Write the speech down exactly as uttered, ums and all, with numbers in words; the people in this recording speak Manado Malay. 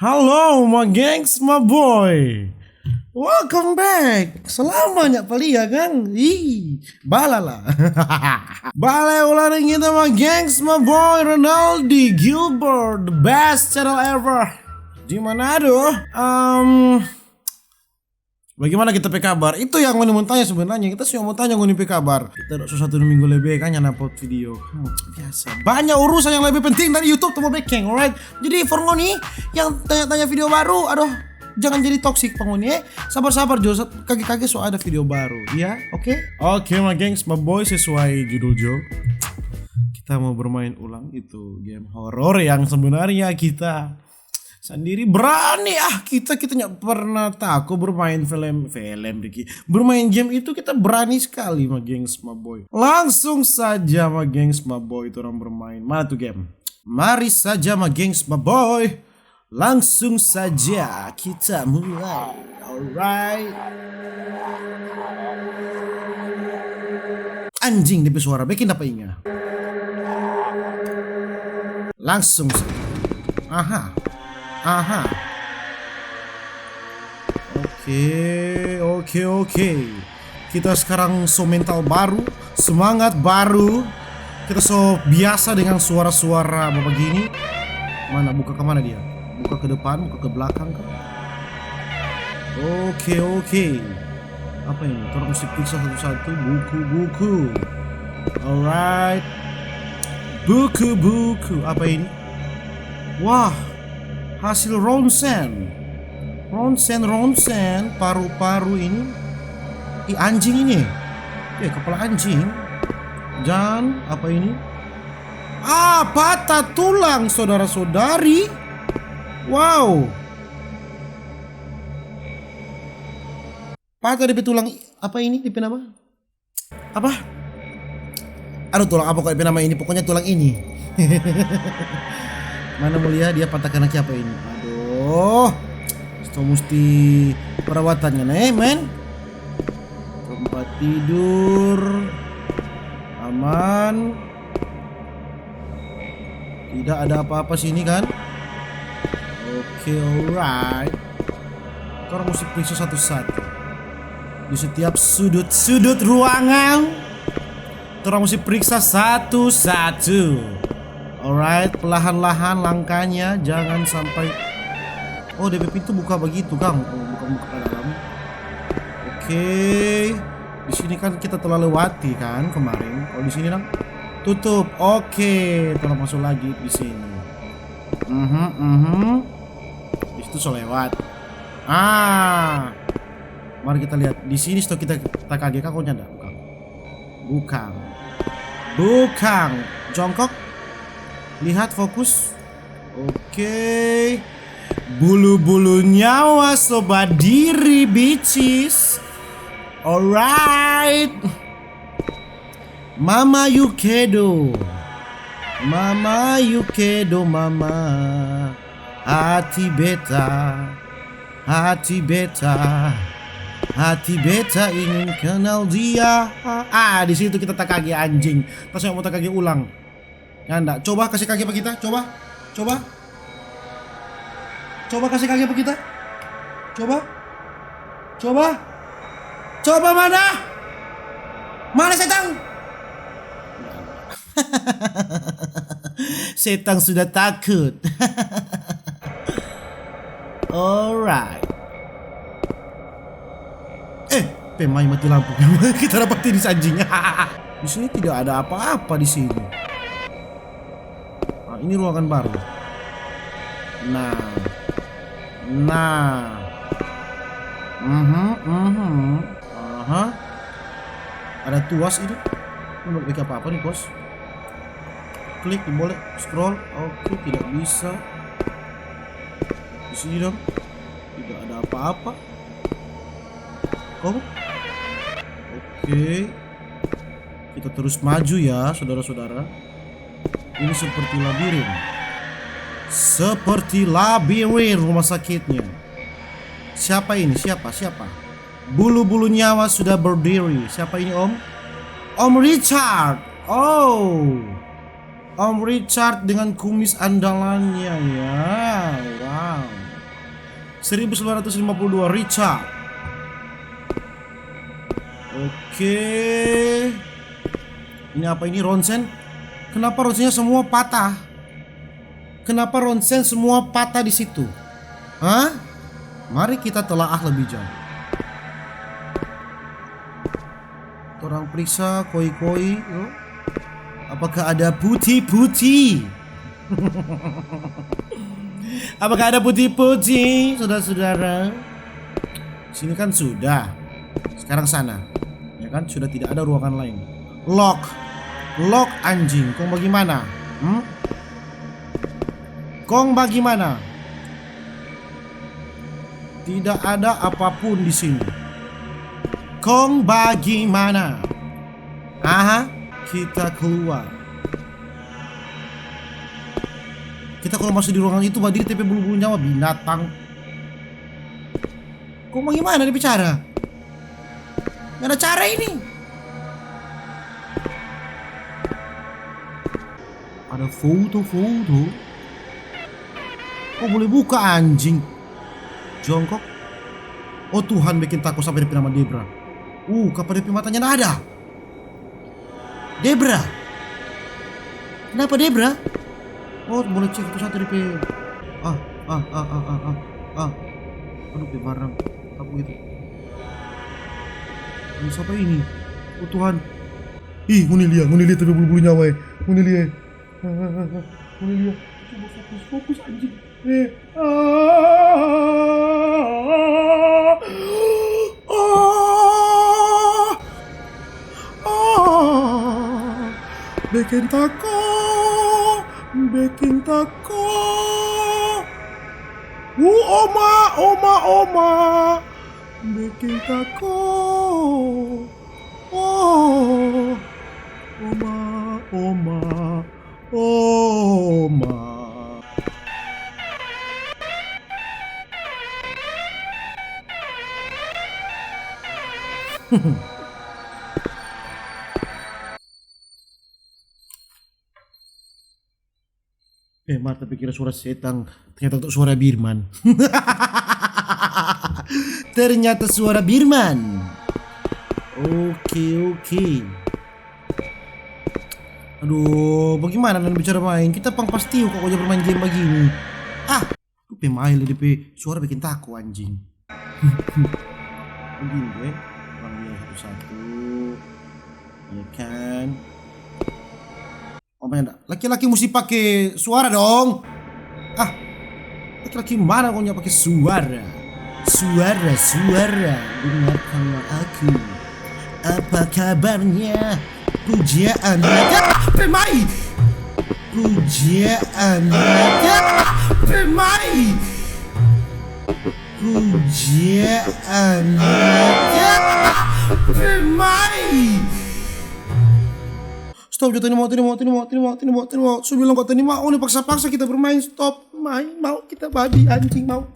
Hello, my gengs, my boy. Welcome back. Selamanya palia, kang. Ih, balala. Bale ulang deng kita, my gengs, my boy, Ronaldi Gilbert, the best channel ever di Manado. Um, bagaimana kita pe kabar? Itu yang ngoni mau tanya sebenarnya. Kita cuma mau tanya ngoni pe kabar. Kita so satu minggu lebe kan nyanda upload video. Hmm, biasa. Banyak urusan yang lebih penting dari YouTube tu mo bekeng, alright? Jadi for ngoni yang tanya-tanya video baru, aduh, jangan jadi toxic pa ngoni, eh. Sabar-sabar jo, kage-kage so ada video baru, ya, oke? Oke, my gengs, my boy, sesuai judul jo, kita mau bermain ulang itu game horor yang sebenarnya kita sendiri berani. Ah, kita, kita nggak pernah takut bermain film, film, Ricky. Bermain game itu kita berani sekali, my gengs, my boy. Langsung saja, my gengs, my boy, itu orang bermain. Mana tuh game? Mari saja, my gengs, my boy. Langsung saja kita mulai. Alright. Anjing, depe suara bikin apa inga? Langsung saja. Aha. Aha. Oke, oke, oke. Kita sekarang so mental baru, semangat baru. Kita so biasa dengan suara-suara babagini. Mana, buka ke mana dia? Buka ke depan, buka ke belakang kah? Oke, oke. Apa ini? Torang mesti periksa satu-satu. Buku-buku. Alright. Buku-buku. Apa ini? Wah, hasil ronsen. Ronsen, ronsen, paru-paru ini. Ih, anjing ini. Eh, kepala anjing. Dan apa ini? Ah, patah tulang, saudara-saudari. Wow. Patah depe tulang. Apa ini depe nama? Apa? Aduh, tulang apa kok depe nama ini? Pokoknya tulang ini. Mana mulia dia patah karena kiapa ini? Aduh. Sto musti perawatan kan, eh, men? Tempat tidur. Aman. Tidak ada apa-apa sini kan? Oke, alright. Torang musti periksa satu-satu. Di setiap sudut-sudut ruangan, torang musti periksa satu-satu. Alright, perlahan-lahan langkahnya, jangan sampai. Oh, depe pintu buka bagitu, kang. Oh, bukan buka ka dalam. Oke. Di sini kan kita telah lewati kan kemarin. Kalau di sini, dang, tutup. Oke, torang masuk lagi di sini. Mhm, mhm. Di situ so lewat. Ah. Mari kita lihat. Di sini sto kita takage ka, kok nyanda? Bukan. Bukan. Bukan. Jongkok. Lihat, fokus. Oke. Bulu-bulu nyawa so badiri, bitches. Alright. Mama, you kedo. Mama, you kedo, mama. Hati beta, hati beta, hati beta ingin kenal dia. Ah, di situ kita takage, anjing. Pas yang mau takage ulang. Nyanda. Coba kasih kage pa kita, coba. Coba. Coba kasih kage pa kita. Coba. Coba. Coba mana? Mana setang? Setang sudah takut. Alright. Eh, pemain mati lampu. Kita dapat ini, anjing. Di sini tidak ada apa-apa di sini. Ah, ini ruangan baru. Nah. Nah. Mhm, mhm. Aha. Ada tuas ini. Ini mau bikin apa-apa nih, bos? Klik, boleh scroll. Oke, tidak bisa. Di sini dong. Tidak ada apa-apa. Kok? Oke. Kita terus maju ya, saudara-saudara. Ini seperti labirin. Seperti labirin rumah sakitnya. Siapa ini? Siapa? Siapa? Bulu-bulu nyawa sudah berdiri. Siapa ini, Om? Om Richard. Oh. Om Richard dengan kumis andalannya, ya. Wow. Seribu sembilan ratus lima puluh dua, Richard. Oke. Ini apa ini, ronsen? Kenapa ronsennya semua patah? Kenapa ronsen semua patah di situ? Hah? Mari kita telaah lebih jauh. Torang periksa koi-koi, yo. Apakah ada putih-putih? Apakah ada putih-putih, saudara-saudara? Sini kan sudah. Sekarang sana. Ya kan, sudah tidak ada ruangan lain. Lock. Lock, anjing. Kong bagimana? Hmm? Kong bagimana? Tidak ada apapun di sini. Kong bagimana? Aha, kita keluar. Kita kalau masuk di ruangan itu, badiri ta pe bulu-bulu nyawa, binatang. Kong bagimana dia bicara? Nggak ada cara ini. Ada foto-foto. Oh, boleh buka, anjing. Jongkok. Oh Tuhan, bikin tako sampe dia pe nama Debra. Uh, kapa dia pe matanya nda ada? Debra. Kenapa Debra? Oh, boleh cek itu satu dia pe. Ah, ah, ah, ah, ah, ah, ah. Aduh, pe barang. Apa gitu? Ini siapa ini? Oh Tuhan. Ih, ngoni lia, ngoni lia ta pe bulu-bulu nyawa, eh. Ngoni lia, eh. Ah, ah, ah, ah. Ngoni lia. Coba fokus, fokus, anjing. Eh. Ah, ah, ah. Beking tako, beking tako. Uh, oma, oma, oma. Beking tako. Oh, oma, oma, oma. Eh, mar, ta pe kira suara setang, ternyata tu suara Birman. Ternyata suara Birman. Oke, oke. Aduh, bagimana dong bicara main? Kita pang pasti kok aja bermain game bagini. Ah, tu pe main le, de pe suara bikin tako, anjing. Begini, eh. Orang lia satu-satu. Ya kan? Oh, main dah. Laki-laki musti pake suara dong. Ah, laki-laki mana kong nyanda pake suara? Suara, suara, dengarkanlah aku. Apa kabarnya? Pujaan raja pe mai. Pujaan raja pe mai. Pujaan raja pe mai. Stop jo, tadi mau, tadi mau, tadi mau, tadi mau, tadi mau, tadi mau. Su bilang kok tadi mau, oh, ini paksa-paksa kita bermain. Stop, main, mau kita babi, anjing, mau.